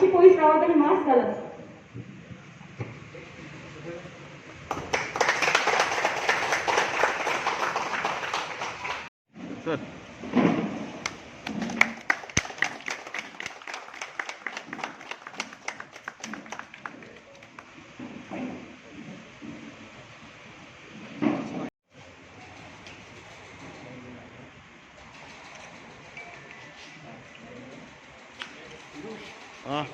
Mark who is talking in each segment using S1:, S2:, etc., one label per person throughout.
S1: मातशी पयस रावात आनी मास्क घालात.
S2: सर. हां.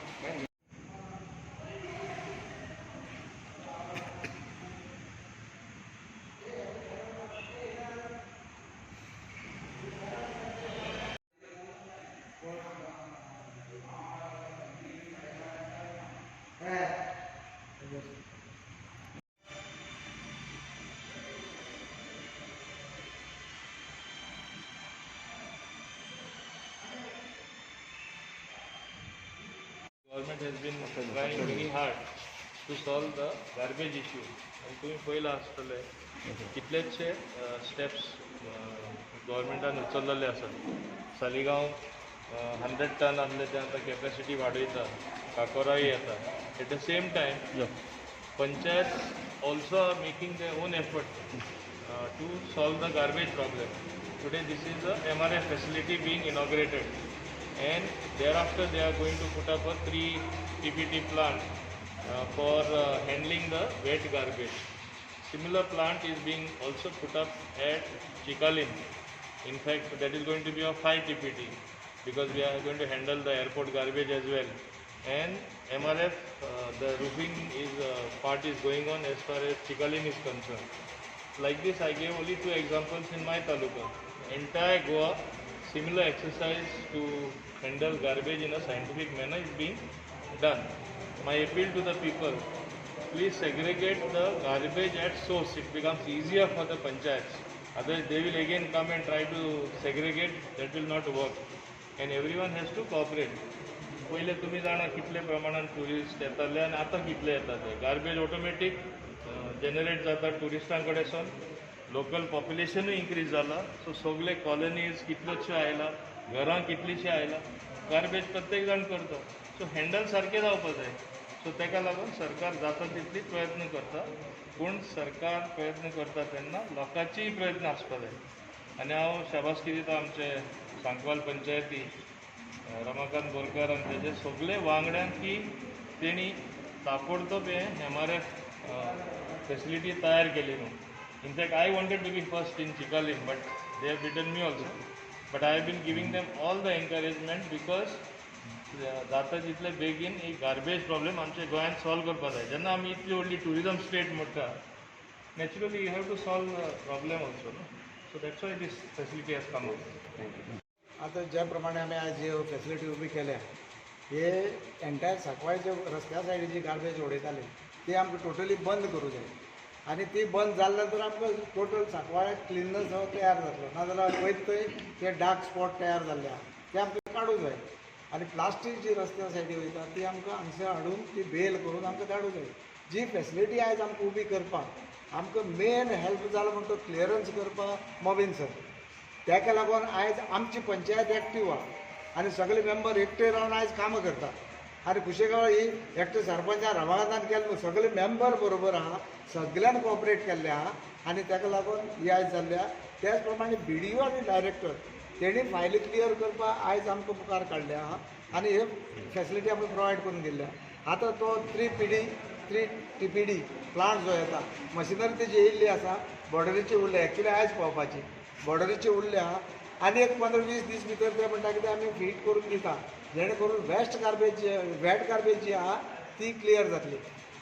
S3: Government has been trying very hard to solve the garbage issue. आनी तुमी पळयलां आसतलें, कितलेशे स्टेप्स गव्हर्मेंटान उचललेले आसात. सालिगांव 100 टन आसले ते आतां कॅपॅसिटी वाडयता, काकोराय येता. At the same time, panchayat also are making their own effort to solve the garbage problem. Today this is the MRF facility being inaugurated, and thereafter they are going to put up a 3 TPT plant for handling the wet garbage. Similar plant is being also put up at Chicalim. In fact, that is going to be of 5 TPT because we are going to handle the airport garbage as well. And MRF, the roofing is part is going on as far as Chicalim is concerned. Like this, I gave only two examples in my taluka. Entire Goa, similar exercise to handle garbage in a scientific manner is being done. My appeal to the people, please segregate the garbage at source. It becomes easier for the panchayats. Otherwise, they will again come and try to segregate. That will not work. And everyone has to cooperate. पयले तुमी जाणा कितले प्रमाणान tourist येताले आनी आतां कितले येता ते. गार्बेज ऑटोमॅटीक जनरेट जाता ट्युरिस्टां कडेसून. लोकल पॉप्युलेशनूय इन्क्रीज जाला. सो सगले कॉलनीज कितल्योश्यो आयला, घरां कितलींशीं आयला, गार्बेज प्रत्येक जाण करता. सो हँडल सारकें जावपा जाय. सो ताका लागून सरकार जाता तितली प्रयत्न करता, पूण सरकार प्रयत्न करता तेन्ना लोकांचीय प्रयत्न आसपा जाय. आनी हांव शाबासकी दिता आमचे सांकवाल पंचायती रमाकांत बोरकर आनी तेजे सगळे वांगड्यांक की तेणी ताबडतोब हें एमआरएफ फेसिलिटी तयार केली म्हणून. In fact, I wanted to be first in Chicalim, but they have beaten me also. But I have been giving them all the encouragement because जाता तितले बेगीन एक गार्बेज प्रॉब्लेम आमच्या गोंयांत सॉल्व करपा जाय. जेन्ना आमी इतली व्हडली ट्युरिजम स्टेट म्हणटा, naturally you have to solve problem also, न्हू? So that's why this facility has come out.
S4: आतां ज्या प्रमाणे आमी आयज ह्यो फेसिलिटी उबी केल्या, हे एंटायर सांकवाळचे रस्त्या सायडीची गार्बेज उडयताले ती आमकां टोटली बंद करूं जाय. आनी ती बंद जाले नंतर आमकां टोटल सांकवाळ्याक क्लिननेस हो तयार जातलो. नाजाल्यार वयता थंय ते डार्क स्पॉट तयार जाल्ले आहा, ते आमकां काडूं जाय. आनी प्लास्टीक जी रस्त्या सायडी वयता ती आमकां हांगसर हाडून ती बेल करून आमकां धाडूं जाय. जी फेसिलिटी आयज आमकां उबी करपाक आमकां मेन हेल्प जालो म्हणटा तो क्लियरन्स करपाक मोबीन सर. ताका लागून आयज आमची पंचायत एक्टीव आहा आनी सगळे मेंबर एकटे रावन आयज कामां करता. आनी कुशेगांव ही एकटे सरपंचान रमाकांतान केलें न्हू, सगळे मेंबर बरोबर आहा, सगळ्यान कॉपरेट केल्लें आहा आनी ताका लागून ही आयज जाल्ली आहा. त्याच प्रमाणे बीडीओ आनी डायरेक्टर तेणी फायली क्लियर करपाक आयज आमकां मुखार काडले आहा आनी हे फेसिलिटी आमकां प्रोवायड करून दिल्ली आहा. आतां तो 3 TPD plant जो येता, मशिनरी तेजी येयल्ली आसा, बॉर्डरीची उरल्या. एक्चुली आयज पावपाची बॉर्डरीची उरल्या आहा. आनी एक 15-20 दीस भितर ते म्हणटा कितें आमी फीट करून दिता, जेणे करून वेस्ट गार्बेज, वेट गार्बेज जी आहा ती क्लियर जातली.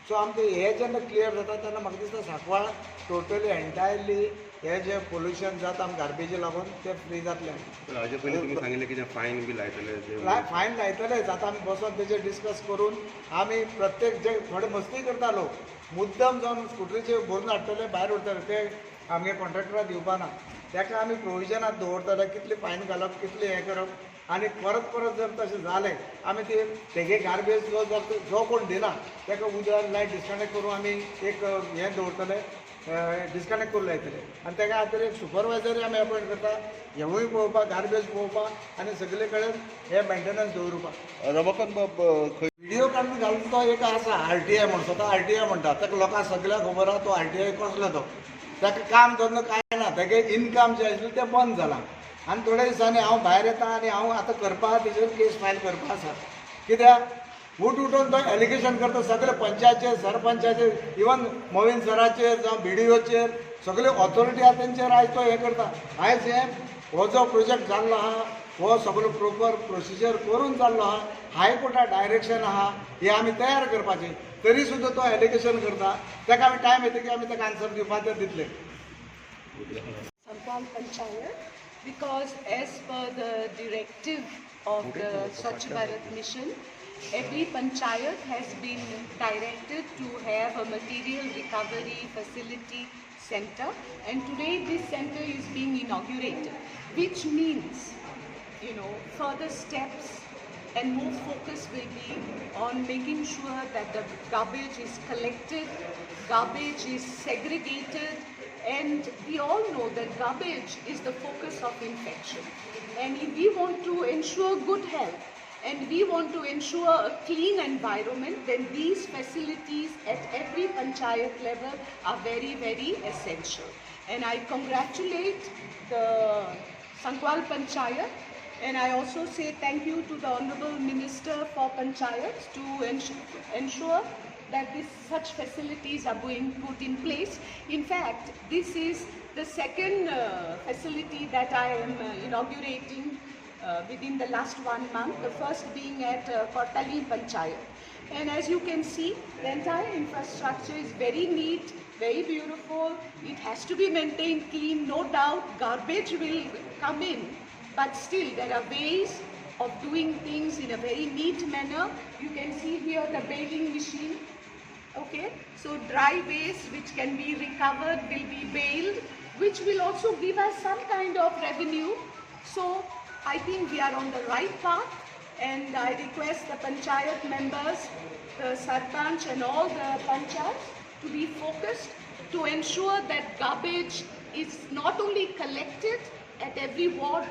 S4: सो आमकां हे जेन्ना क्लियर जाता तेन्ना म्हाका दिसता सांकवाळ टोटली एंटायरली हे जे पोल्युशन जाता आमकां गार्बेजी लागून ते फ्री जातलें.
S2: हाजे पयलीं तुमी सांगिल्लें कितें फायन बी लायतले जे
S4: फायन लायतलेच. आतां आमी बसोन तेजेर डिस्कस करून आमी प्रत्येक जे थोडे मस्ती करता लोक, मुद्दम जावन स्कुटरीचेर भरून हाडटले, भायर उरतले, ते आमगे कॉन्ट्रॅक्टराक दिवपा ना. ताका आमी प्रोविजनात दवरतले कितले फायन घालप, कितले हें करप. आनी परत परत जर तशें जालें, आमी ते तेगे गार्बेज जो जो कोण दिना ताका उदक लायट डिस्कनेक्ट करून आमी एक हें दवरतले. डिस्कनेक्ट करूं लायतले आनी तेका खातीर एक सुपरवायजरूय आमी अपॉयंट करता, हेवूय पळोवपाक, गार्बेज पळोवपाक आनी सगळे कडेन हे मेंटेनन्स दवरुपाक.
S1: रमाकांत बाब, खंय
S4: व्हिडिओ काडून घालून तो एक आसा आरटीआय म्हणून, स्वता आरटीआय म्हणटा, ताका लोकांक सगळ्यांक खबर आहा तो आरटीआय कसलो तो. ताका काम धंदो कांय ना, तेगे इनकम जें आशिल्लें तें बंद जालां. आनी थोड्या दिसांनी हांव भायर येता आनी हांव आतां करपा तेजेर केस फायल करपा आसा. कित्याक उठ उठून तो एलिगेशन करता सगळे पंचायतचेर, सरपंचाचेर, इवन मोविन सराचेर जावं बीडीओचेर, सगळे ऑथॉरिटी आहा तेंचेर आयज तो हें करता. आयज हें हो जो प्रोजेक्ट जाल्लो आहा हो सगळो प्रोपर प्रोसिजर करून जाल्लो आहा, हायकोर्टा डायरेक्शन आहा हे आमी तयार करपाचें, तरी सुद्दां तो एलिगेशन करता. ताका आमी टायम येतकीर आमी ताका आन्सर दिवपाक ते दितले.
S5: Sankwal Panchayat, because as per the directive of the Swachh Bharat Mission, every panchayat has been directed to have a material recovery facility center, and today this center is being inaugurated, which means, you know, further steps and more focus will be on making sure that the garbage is collected, garbage is segregated, and we all know that garbage is the focus of infection. And if we want to ensure good health and we want to ensure a clean environment, then these facilities at every panchayat level are very, very essential. And I congratulate the Sankwal Panchayat, and I also say thank you to the Honorable Minister for Panchayats to ensure that such facilities are being put in place. In fact, this is the second facility that I am inaugurating within the last 1 month, the first being at Kortali Panchayat. And as you can see, the entire infrastructure is very neat, very beautiful. It has to be maintained clean, no doubt garbage will come in, but still there are ways of doing things in a very neat manner. You can see here the baling machine. Okay, so dry waste which can be recovered will be baled, which will also give us some kind of revenue. So I think we are on the right path, and I request the panchayat members, the sarpanch and all the panchayats to be focused to ensure that garbage is not only collected at every ward,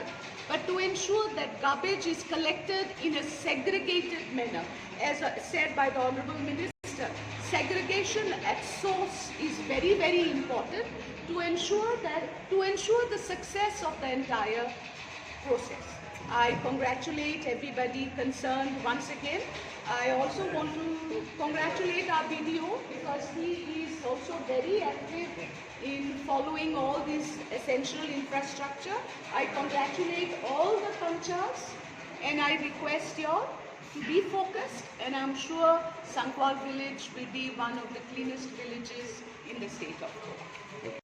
S5: but to ensure that garbage is collected in a segregated manner. As said by the Honorable Minister, segregation at source is very, very important to ensure the success of the entire process. I congratulate everybody concerned once again. I also want to congratulate our BDO because he is also very active in following all this essential infrastructure. I congratulate all the panchayats and I request you all to be focused, and I'm sure Sankwal village will be one of the cleanest villages in the state of Goa.